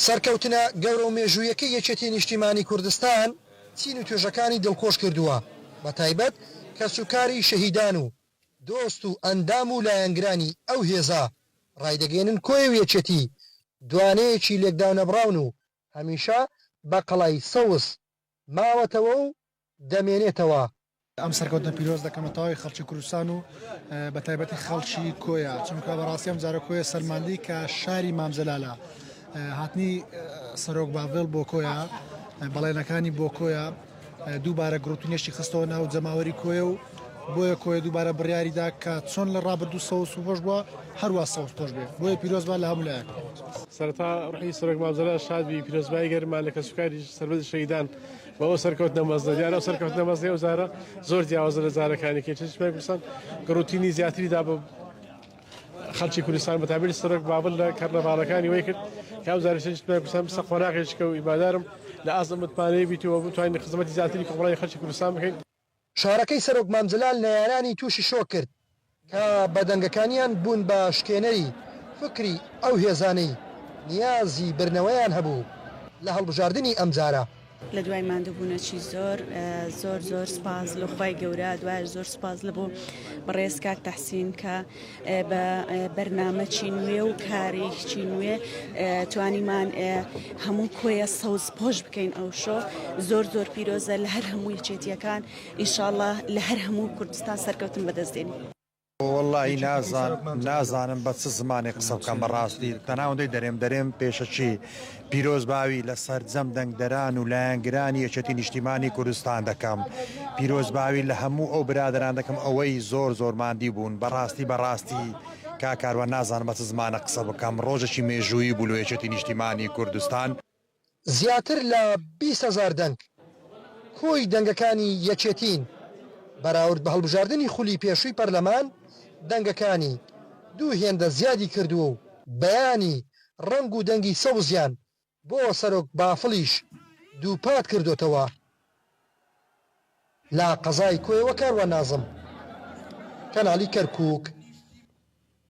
سەرکەوتنە گەورە و مێژوویەکەی یەکێتی نیشتیمانی کوردستان چین و توێژەکانی دڵخۆش کردووە، بەتایبەت کەسوکاری شەهیدان و دۆست و ئەندام و لایەنگرانی ئەو هێزە ڕایدەگەیەنن کۆیە و یەکێتی دوانەیەکی لێکدانەبڕاون و هەمیشە بە قەڵای سەوز ماوەتەوە و دەمێنێتەوە. ئەم سەرکەوتنە پیرۆز دەکەمە تەواوی خەڵکی کوردستان و بە تایبەتی خەڵکی کۆیە، چونکە بەڕاستی ئەم جارە کۆیە سەلماندی کە شاری مام جەلالە. هاتنی سەرۆک باڤێڵ بۆ کۆیە، بەڵێنەکانی بۆ کۆیە دووبارە گڕوتینێکی خستەوە ناو جەماوەری کۆیە و بۆیە کۆیە دووبارە بڕیاری دا کە چۆن لە ڕابردوو سەوز پۆش بووە هەروا سەوز پۆش بێ. بۆیە پیرۆزبا لە هەموو لایەک. سەرەتا ڕوحی سەرۆک مام جەلال شاد بی، پیرۆزبایی گەرممان لە کەسوکاری سەربەرزی شەهیدان بە ئەو سەرکەوتنە مەزنە. دیارە ئەو سەرکەوتنە مەزنەی ئەو جارە زۆر جیاوازە لە جارەکانی کە یەکێتی نیشتمانی کوردستان گڕوتینی زیاتری دا بە خەڵکی کوردستان بە تایبەتی سەرۆک بابل لە کەرنەڤاڵەکانی وەی کرد کە ئەو جارە یەکێتی نیشتمانی کوردستان بچتە قۆناغێکی کە و هیوادارم لە ئاست ئەم متمانەیە بیت و بتوانین خزمەتی زیاتری کۆمەڵانی خەڵکی کوردستان بکەین. شارەکەی سەرۆک مام جەلال نەیارانی تووشی شۆک کرد کە بە دەنگەکانیان بوون بە شکێنەری فکری ئەو هێزانەی نیازی بردنەوەیان هەبوو لە هەڵبژاردنی ئەمجارە. لە دوای ماندووبوونەکی زۆر زۆر زۆر سپاس لە خوای گەورە دوایش زۆر سپاس لە بۆ بەڕێز کاک تەحسین کە بە بەرنامەکی نوێ و کارێکی نوێ توانیمان هەموو کۆیە سەوز پۆش بکەین ئەو شۆ زۆر زۆر پیرۆزە لە هەر هەموو یەکێتیەکان ئینشاءاللە لە هەر هەموو کوردستان سەرکەوتن بەدەست دێنین. وەڵاهی نازانم بە چ زمانێک قسە بکەم بەڕاستی تەنها ئەوەندەی دەرێم دەرێم پێشەکی پیرۆزباوی لە سەرجەم دەنگدەران و لایەنگرانی یەکێتی نیشتیمانی کوردستان دەکەم پیرۆزباوی لە هەموو ئەو برادەران دەکەم ئەوەی زۆر زۆر ماندی بوون بەڕاستی بەڕاستی کاک کاروان نازانم بە چ زمانە قسە بکەم ڕۆژێکی مێژوویی بوو لۆ یەکێتی نیشتیمانی کوردستان. زیاتر لە 20 هەزار دەنگ کۆی دەنگەکانی یەکێتین، بەراورد بە هەڵبژاردنی خولی پێشووی پەرلەمان دەنگەکانی دوو هێندە زیادی کردووە و بەیانی ڕەنگ و دەنگی سەوزیان بۆ سەرۆک بافڵیش دووپات کردۆتەوە. لە قەزای کۆیەوە کاروان نازم، کەناڵی کەرکوک.